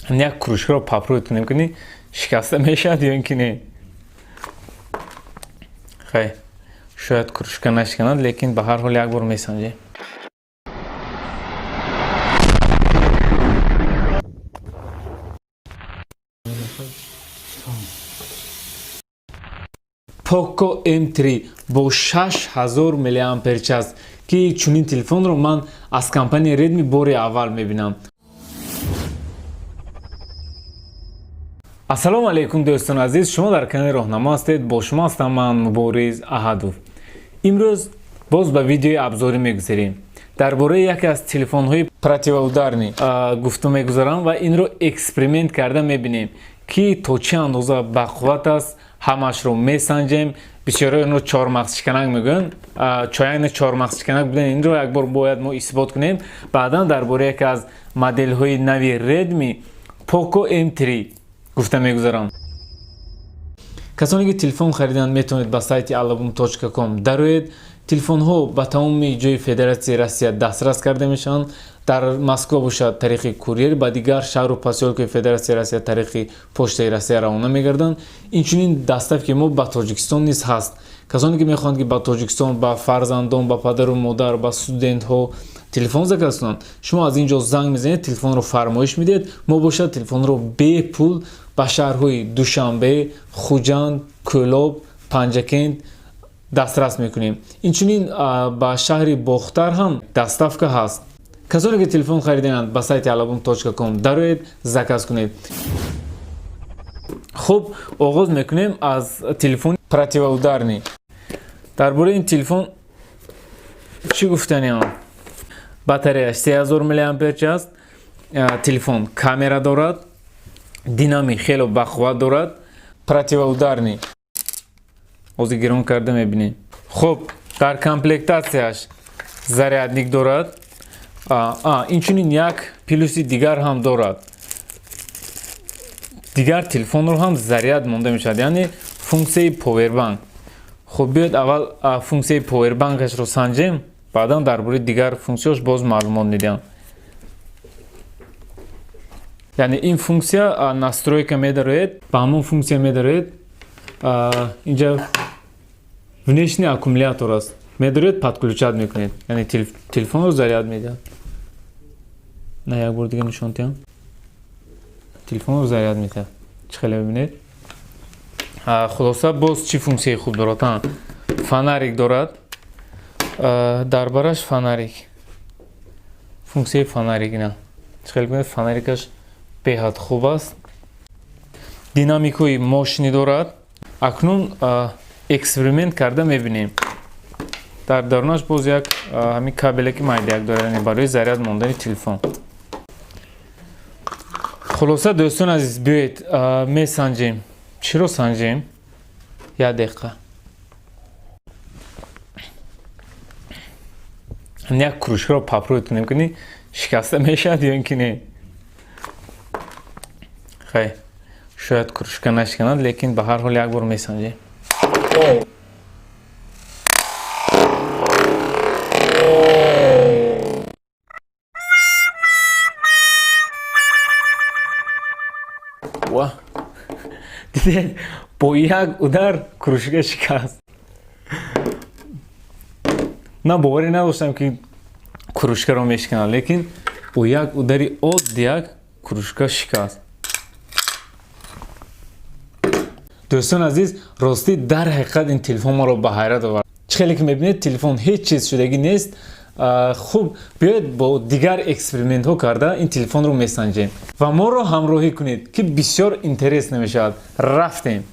Як кружкаро попробовать кунем, ки шикаста мешавад ё ин ки не. Хай, шояд кружка нашиканад, лекин ба ҳар ҳол як бор месанҷем. Poco M3 бо 6000 мАч, ки чунин телефонро ман аз компанияи Redmi бори аввал мебинам. Ассалому алайкум, дӯстони азиз, шумо дар канали Роҳнамо ҳастед, бо шумо ҳастам ман Мубориз Аҳадов. Имрӯз боз ба видеои абзорӣ мегузарем. Дар бораи яке аз телефонҳои противоударный гуфта мегузарам ва инро эксперимент карда мебинем, ки то чӣ андоза бақувват аст, ҳамашро месанҷем. Бисёриҳо инро чормағзшиканак мегӯянд. Чояни чормағзшиканак будан инро як бор бояд мо исбот кунем. Баъдан дар бораи яке аз моделҳои нави Redmi Poco M3 гуфта мегузарам. Касоне ки телефон хариданд, метавонед ба сайти alabum.com дароед. Телефонҳо ба тамоми ҷои Федератсияи Россия дастрас карда мешаванд. Дар Москва бошад тариқи курьер, ба дигар шаҳру посёлкаи Федератсияи Россия тариқи почтаи Россия равона мегарданд. Инчунин доставкаи мо ба Тоҷикистон низ ҳаст. Касоне ки мехоҳанд, ки ба Тоҷикистон ба фарзандон, ба падару модар, ба студентҳо телефон заказ кунанд, шумо аз ин ҷо занг мезанед, телефонро фармоиш медиҳед, мо бошад телефонро бепул ба шаҳрҳои Душанбе, Хуҷанд, Кӯлоб, Панҷакент дастрас мекунем. Инчунин ба шаҳри Бохтар ҳам доставка ҳаст. Касоне ки телефон хариданд, ба сайти alabum.com дароед, заказ кунед. Хуб, оғоз мекунем аз телефони противоударный. Дар бораи ин телефон чӣ гуфтаниам? Батареяш 3000 мАч аст. Телефон камера дорад, динамик хело бақувват дорад, противоударный. Ҳозир гирон карда мебинем. Хуб, дар комплектатсияш зарядник дорад. Инчунин як плюси дигар ҳам дорад. Дигар телефонро ҳам заряд монда мешавад, яъне функсияи повербанк. Хуб, биёед аввал функсияи повербанкашро санҷем, баъдан дар бораи дигар функсияш боз маълумот медиҳам. Яъне ин функсия настройка медароед, ба ҳамон функсия медароед, инҷа внешний аккумулятор аст. Медароед, подключать мекунед. Яъне телефонро заряд медиҳад. На, як бор дига нишон диҳам. Телефонро заряд медиҳад. Чӣ хеле мебинед? Хулоса, боз чӣ функсияи хуб дорад? Фонарик дорад. Дар бараш фонарик. Функсияи фонарик ина. Чӣ хеле мебинед, фонарикаш беҳад хуб аст. Динамикҳои мощный дорад. Акнун эксперимент карда мебинем. Дар дарунаш боз як ҳамин кабеле ки майдаяк дорад, яъне барои заряд мондани телефон. Хулоса, дӯстони азиз, биёед месанҷем. Чиро санҷем? Як дақиқа. Як кружкаро попробовать кунем, ки шикаста мешавад ё ин ки не. Хай, шояд кружка нашиканад, лекин ба ҳар ҳол як бор месанҷем. Ва! Дидед, бо як удар кружка шикаст. Ман боварӣ надоштам, ки кружкаро мешиканад, лекин бо як удари оддияк кружка шикаст. Дӯстони азиз, ростӣ дар ҳақиқат ин телефон маро ба ҳайрат овард. Чӣ хеле ки мебинед, телефон ҳеҷ чиз шудагӣ нест. Хуб, биёед бо дигар экспериментҳо карда ин телефонро месанҷем ва моро ҳамроҳӣ кунед, ки бисёр интерес намешавад. Рафтем.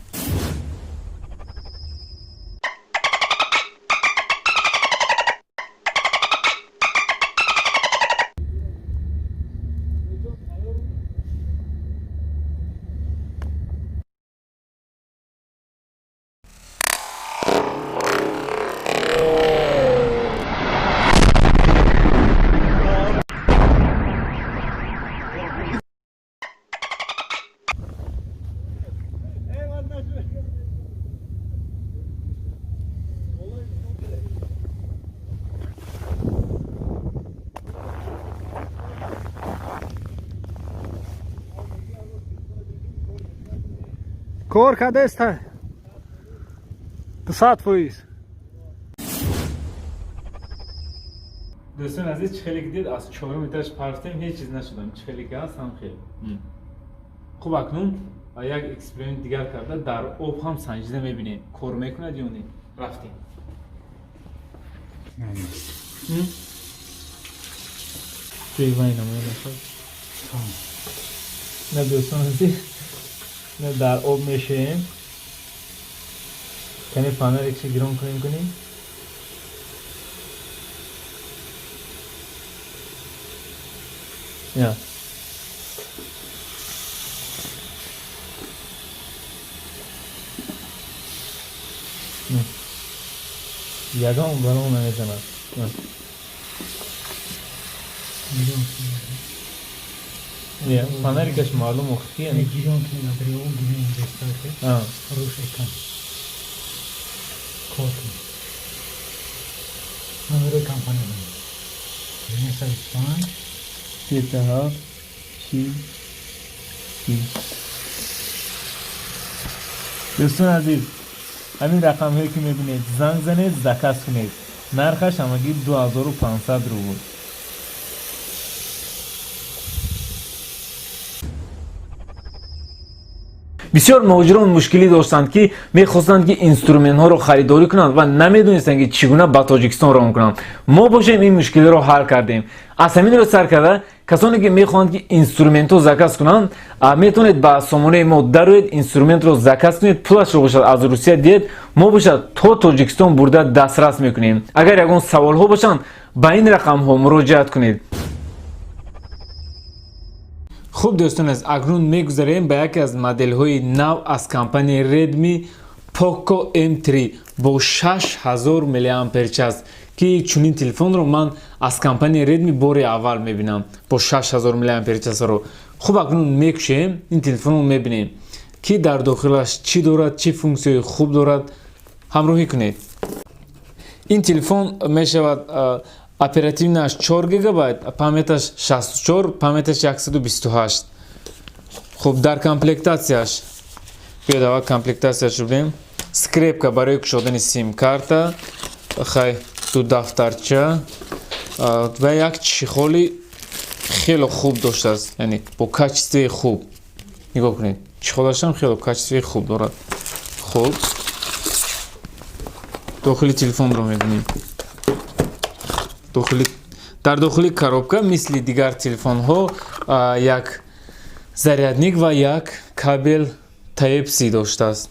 Кор кардеста. 200%. Дӯстони азиз, чӣ хеле ки дид, аз чорум этаж парфтем, ҳеҷ чиз нашудам. Чӣ хеле ки ҳаст, ҳам хел. Хуб, акнун як эксперимент дигар карда, дар об ҳам санҷида мебинем, кор мекунад ё не. Рафтем. Ҷои вай намоя нашад. На, дӯстон азиз, на, дар об мешавем. Кани, фонарикши гирон кунем, кунем. Я. Ягон барон намезанад. Я, фонарикаш маълум охи. Гирон кунем, абри об гирон деста. Руш экран. Кор кун. Номерои компания. 925 7, 6, 6. Дӯстони азиз, ҳамин рақамҳое ки мебинед, занг занед, заказ кунед. Нархаш ҳамагӣ 2500 рубл. Бисёр муҳоҷирон мушкилӣ доштанд, ки мехостанд, ки инструментҳоро харидорӣ кунанд ва намедонистанд, ки чӣ гуна ба Тоҷикистон равон кунанд. Мо бошем, ин мушкилиро ҳал кардем. Аз ҳамин рӯз сар карда, касоне ки мехоҳанд, ки инструментҳо заказ кунанд, метавонед ба сомонаи мо дароед, инструментро заказ кунед, пулашро бошад аз Русия диҳед, мо бошад то Тоҷикистон бурда дастрас мекунем. Агар ягон саволҳо бошанд, ба ин рақамҳо муроҷиат кунед. Хуб, дӯстон азиз, акнун мегузарем ба яке аз моделҳои нав аз компанияи Redmi, Poco M3 бо 6000 мАч, ки чунин телефонро ман аз компанияи Redmi бори аввал мебинам бо 6000 мАч-ро. Хуб, акнун мекушем, ин телефонро мебинем, ки дар дохилаш чӣ дорад, чӣ функсияи хуб дорад. Ҳамроҳӣ кунед. Ин телефон мешавад оперативныйаш 4 гигабайт, памяташ 64, памяташ 128. Хуб, дар комплектацияш, биёд, аввал комплектацияш бинем. Скрепка барои кушодани сим-карта, хай, ду дафтарча ва як чехоли хеле хуб доштааст, яъне бо качествои хуб. Нигоҳ кунед, чехолашам хеле качествои хуб дорад. Хуб, дохили телефонро мебинем. Дар дохили коробка мисли дигар телефонҳо як зарядник ва як кабел Type-C доштааст.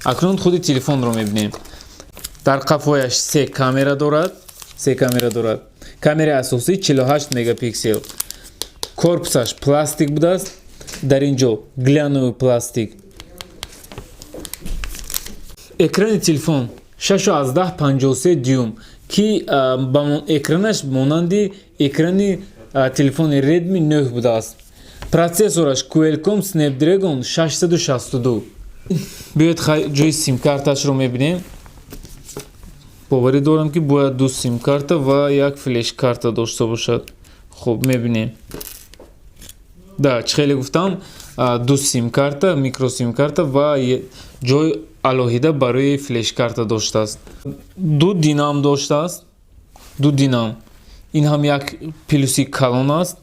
Акнун худи телефонро мебинем. Дар қафояш се камера дорад, се камера дорад. Камераи асосӣ 48 мегапиксел. Корпусаш пластик будааст, дар ин ҷо глянцевый пластик. Экрани телефон 6,53 дюйм, ки экранаш монанди экрани телефони Redmi 9 будааст. Процессораш Qualcomm Snapdragon 662. Биёед, ҷои симкарташро мебинем. Боварӣ дорам, ки бояд ду симкарта ва як флешкарта дошта бошад. Хуб, мебинем. Да, чӣ хеле гуфтам, ду симкарта, микросимкарта ва ҷой алоҳида барои флешкарта доштааст. Ду динам доштааст, ду динам, ин ҳам як плюси калон аст.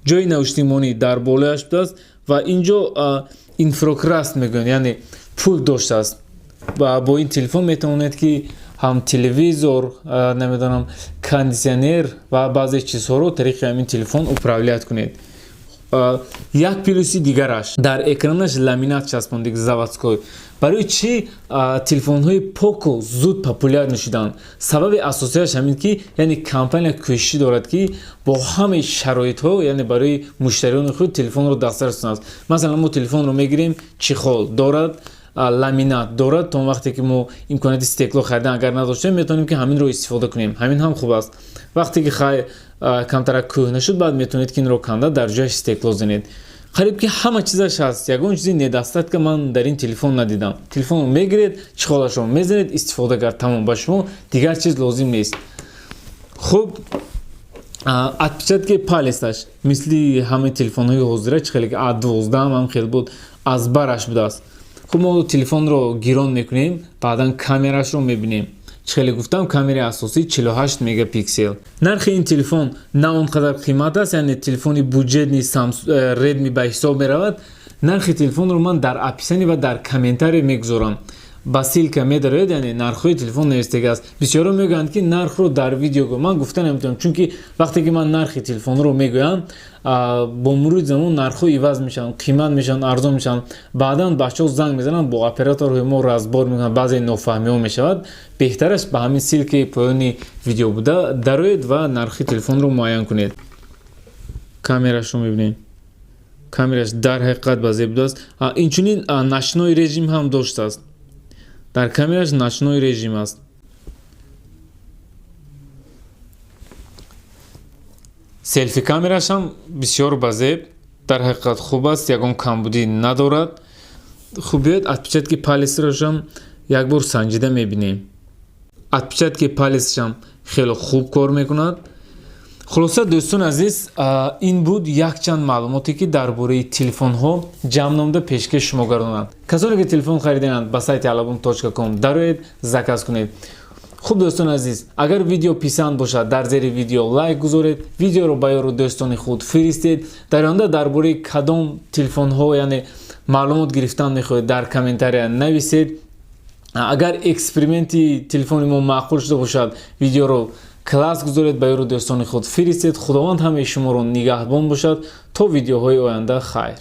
Ҷои навиштимонӣ дар болояш будааст ва ин ҷо инфракрасный мегӯянд, яъне пулт доштааст. Ва бо ин телефон метавонед, ки ҳам телевизор, намедонам, кондитсионер ва баъзе чизҳоро тариқи ҳамин телефон управлять кунед. Як плюси дигараш, дар экранаш ламинат часпондик заводской. Барои чӣ телефонҳои Поко зуд популярный шуданд? Сабаби асосияш ҳамин, ки яъне компания кӯшишӣ дорад, ки бо ҳамаи шароитҳо, яъне барои муштариёни худ телефонро дастрас кунад. Масалан, мо телефонро мегирем, чехол дорад, ламинат дорад. То он вақте ки мо имконияти стекло харидан агар надоштем, метавонем, ки ҳаминро истифода кунем. Ҳамин ҳам хуб аст. Вақте ки хай камтарак кӯҳна шуд, баъд метавонед, ки инро канда, дар ҷояш стекло занед. Қариб ки ҳама чизаш ҳаст, ягон чизи недостатка ман дар ин телефон надидам. Телефонро мегиред, чехолашро мезанед, истифода кард, тамом, ба шумо дигар чиз лозим нест. Хуб. Отпечатки палец аш мисли ҳамаи телефонҳои ҳозира, чӣ хеле ки A12 ҳам хел буд, аз бараш будааст. Хуб, мо телефонро гирон мекунем, баъдан камерашро мебинем. Чӣ хеле гуфтам, камераи асосӣ 48 мегапиксел. Нархи ин телефон на он қадар қимат аст, яъне телефони бюджетный Redmi ба ҳисоб меравад. Нархи телефонро ман дар описание ва дар комментарий мегузорам, ба ссылка медароед, яъне нархҳои телефон навистага аст. Бисёро мегӯянд, ки нархро дар видео гӯ. Ман гуфта наметавонам, чунки вақте ки ман нархи телефонро мегӯям, бо мурури замон нархҳо иваз мешаванд, қимат мешаванд, арзон мешаванд. Баъдан бачаҳо занг мезананд, бо операторҳои мо разбор мекунанд, баъзе нофаҳмиҳо мешавад. Беҳтараш ба ҳамин ссылка и поёни видео буда дароед ва нархи телефонро муайян кунед. Камерашро мебинем, камераш дар ҳақиқат ба зеб будааст. Инчунин ночной режим ҳам доштааст, дар камераш ночной режим аст. Селфи камераш ҳам бисёр ба зеб, дар ҳақиқат хуб аст, ягон камбудӣ надорад. Хуб, биёед, отпечатки палец рошам як бор санҷида мебинем. Отпечатки палец шам хеле хуб кор мекунад. Хулоса, дӯстони азиз, ин буд якчанд маълумоте, ки дар бораи телефонҳо ҷамъ намуда пешкаш шумо гардонанд. Касоне ки телефон харидаанд, ба сайти alabum.com дароед, заказ кунед. Хуб, дӯстони азиз, агар видео писанд бошад, дар зери видео лайк гузоред, видеоро ба ёру дӯстони худ фиристед. Дар оянда дар бораи кадом телефонҳо, яъне маълумот гирифтан мехоҳед, дар комментария нависед. Агар эксперименти телефони мо маъқул шуда бошад, видеоро класс гузоред, ба ёру дӯстони худ фиристед. Худованд ҳамаи шуморо нигаҳбон бошад. То видеоҳои оянда хайр.